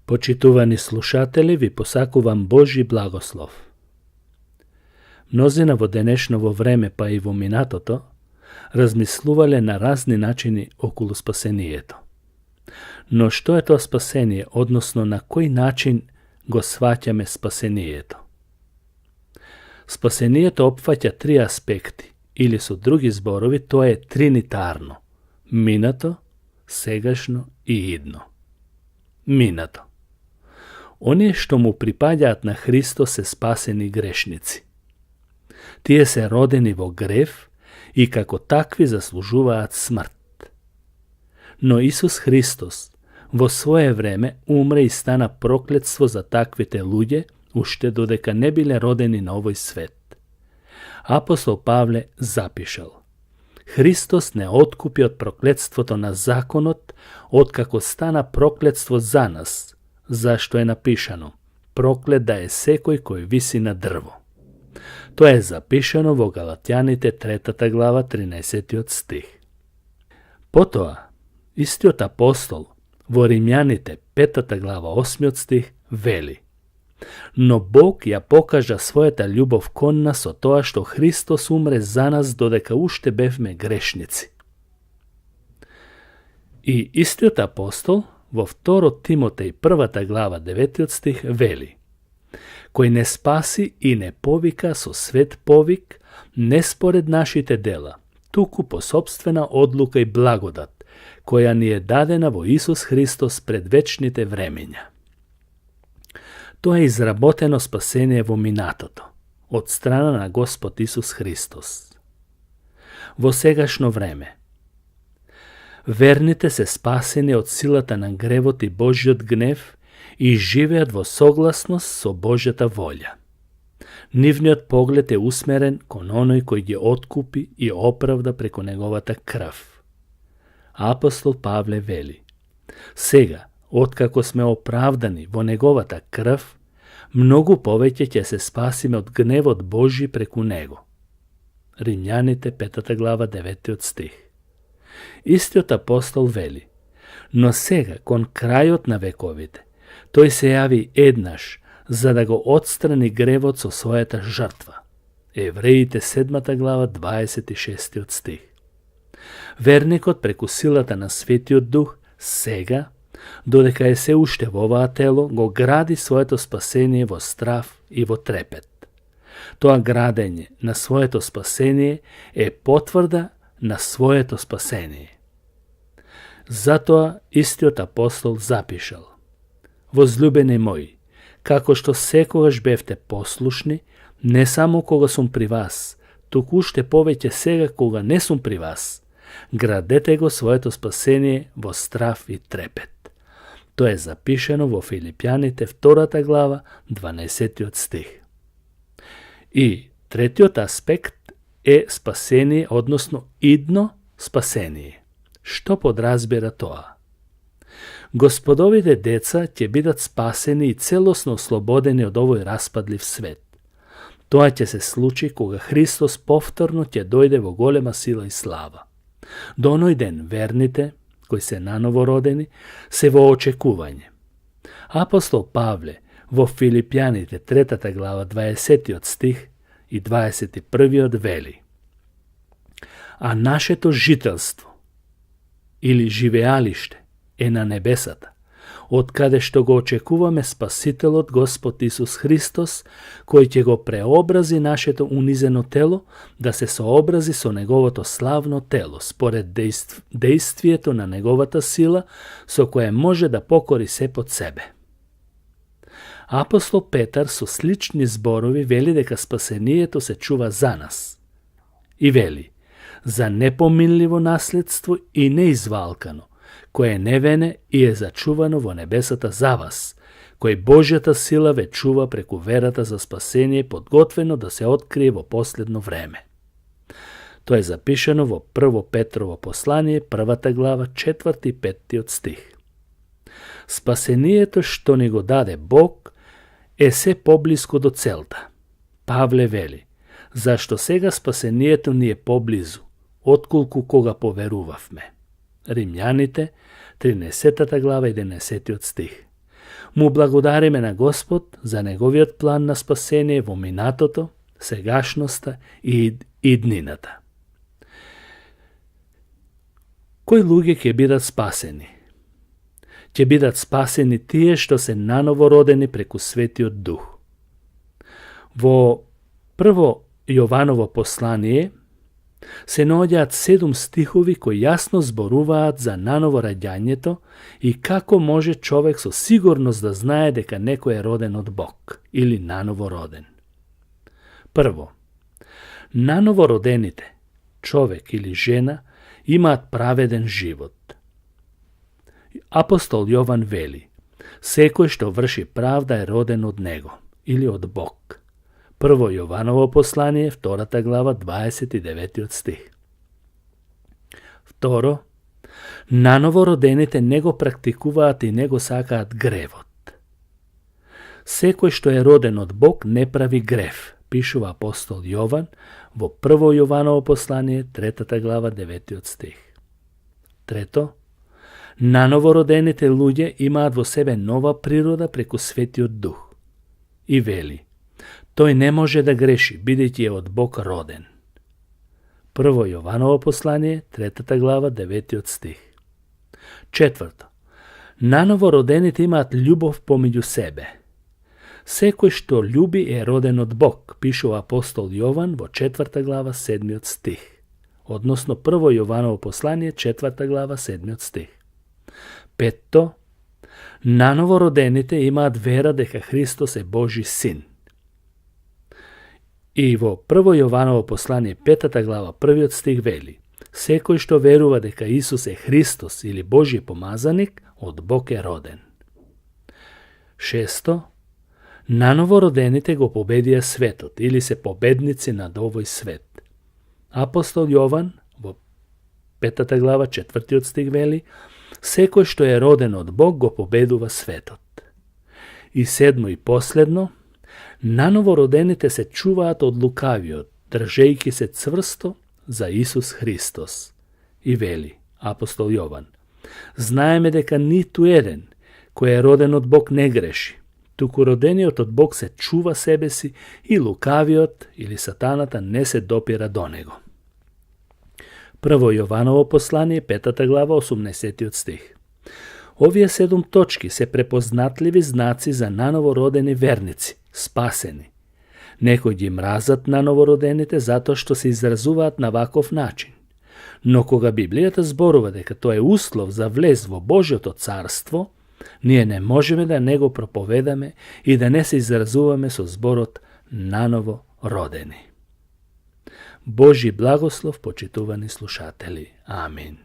Почитувани слушатели, ви посакувам Божи благослов. Мнозина во денешново време, па и во минатото, размислувале на разни начини околу спасението. Но што е тоа спасение, односно на кој начин го сваќаме спасението? Спасението опфаќа три аспекти, или со други зборови, тоа е тринитарно: минато, сегашно и идно. Минато. Оние што му припаѓаат на Христос се спасени грешници. Тие се родени во грев и како такви заслужуваат смрт. Но Исус Христос во свое време умре и стана проклетство за таквите луѓе, уште додека не биле родени на овој свет. Апостол Павле запишал: Христос не откупи од проклетството на законот, откако стана проклетство за нас, зашто е напишано: проклет да е секој кој виси на дрво. Тоа е запишано во Галатјаните 3 глава 13 стих. Потоа, истиот апостол во Римјаните 5 глава 8 стих вели: но Бог ја покажа својата љубов кон нас со тоа што Христос умре за нас додека уште бевме грешници. И истиот апостол во 2 Тимотеј 1 глава 9 стих вели: кој не спаси и не повика со свет повик, не според нашите дела, туку по собствена одлука и благодат, која ни е дадена во Исус Христос пред вечните времења. Тоа е изработено спасение во минатото, од страна на Господ Исус Христос. Во сегашно време, верните се спасени од силата на гревот и Божиот гнев и живеат во согласност со Божјата волја. Нивниот поглед е усмерен кон оној кој ги откупи и оправда преку неговата крв. Апостол Павле вели: сега, откако сме оправдани во неговата крв, многу повеќе ќе се спасиме од гневот Божи преку него. Римјаните 5 глава 9 стих. Истиот апостол вели: но сега, кон крајот на вековите, тој се јави еднаш, за да го отстрани гревот со својата жртва. Евреите 7 глава 26 стих. Верникот преку силата на Светиот Дух сега, додека е се уште во оваа тело, го гради своето спасение во страв и во трепет. Тоа градење на своето спасение е потврда на своето спасение. Затоа истиот апостол запишал: возлюбени мои, како што секогаш бевте послушни, не само кога сум при вас, туку уште повеќе сега кога не сум при вас, градете го своето спасение во страв и трепет. Тоа е запишено во Филипјаните 2 глава 12 стих. И третиот аспект е спасение, односно идно спасение. Што подразбира тоа? Господовите деца ќе бидат спасени и целосно ослободени од овој распадлив свет. Тоа ќе се случи кога Христос повторно ќе дојде во голема сила и слава. До оној ден верните, кои се наново родени, се во очекување. Апостол Павле во Филипјаните 3 глава 20 стих и 21 вели: а нашето жителство или живеалиште е на небесата, од каде што го очекуваме Спасителот Господ Исус Христос, кој ќе го преобрази нашето унизено тело да се сообрази со неговото славно тело, според действието на неговата сила, со кое може да покори се под себе. Апостол Петар со слични зборови вели дека спасението се чува за нас. И вели: за непоминливо наследство и неизвалкано, кое е невене и е зачувано во небесата за вас, кој Божјата сила ве чува преку верата за спасение, подготвено да се открие во последно време. Тоа е запишано во 1 Петрово послание, 1 глава, 4 и 5 стих. Спасението што ни го даде Бог е се поблиско до целта. Павле вели: зашто сега спасението ни е поблизу, отколку кога поверувавме. Римјаните 13 глава 11 стих. Му благодариме на Господ за неговиот план на спасение во минатото, сегашноста и иднината. Кои луѓе ќе бидат спасени? Ќе бидат спасени тие што се наново родени преку Светиот Дух. Во прво Јованово послание се наоѓаат 7 стихови кои јасно зборуваат за наново раѓањето и како може човек со сигурност да знае дека некој е роден од Бог или наново роден. Прво, наново родените, човек или жена, имаат праведен живот. Апостол Јован вели: секој што врши правда е роден од него или од Бог. Прво Јованово послание, 2 глава, 29 стих. Второ, наново родените не го практикуваат и не го сакаат гревот. Секој што е роден од Бог не прави грев, пишува апостол Јован во прво Јованово послание, 3 глава, 9 стих. Трето, наново родените луѓе имаат во себе нова природа преку Светиот Дух. И вели: тој не може да греши, бидејќи е од Бог роден. Прво Јованово послание, 3 глава, 9 стих. Четврто, наново родените имаат љубов помеѓу себе. Секој што љуби е роден од Бог, пишува апостол Јован во 4 глава, 7 стих. Односно прво Јованово послание, 4 глава, 7 стих. Петто, наново родените имаат вера дека Христос е Божи син. И во прво Јованово послание, 5 глава, 1 стих вели: секој што верува дека Исус е Христос или Божи помазаник, од Бог е роден. Шесто, наново родените го победија светот или се победници над овој свет. Апостол Јован во 5 глава, 4 стих вели: секој што е роден од Бог го победува светот. И седмо и последно, наново родените се чуваат од лукавиот, држејќи се цврсто за Исус Христос. И вели апостол Јован: знаеме дека ниту еден кој е роден од Бог не греши, туку родениот од Бог се чува себе си и лукавиот или сатаната не се допира до него. Прво Јованово послание, 5 глава, 18 стих. Овие 7 точки се препознатливи знаци за наново родени верници, спасени. Некои ги мразат наново родените затоа што се изразуваат на ваков начин. Но кога Библијата зборува дека тоа е услов за влез во Божјото царство, ние не можеме да не го проповедаме и да не се изразуваме со зборот наново родени. Божи благослов, почитувани слушатели. Амин.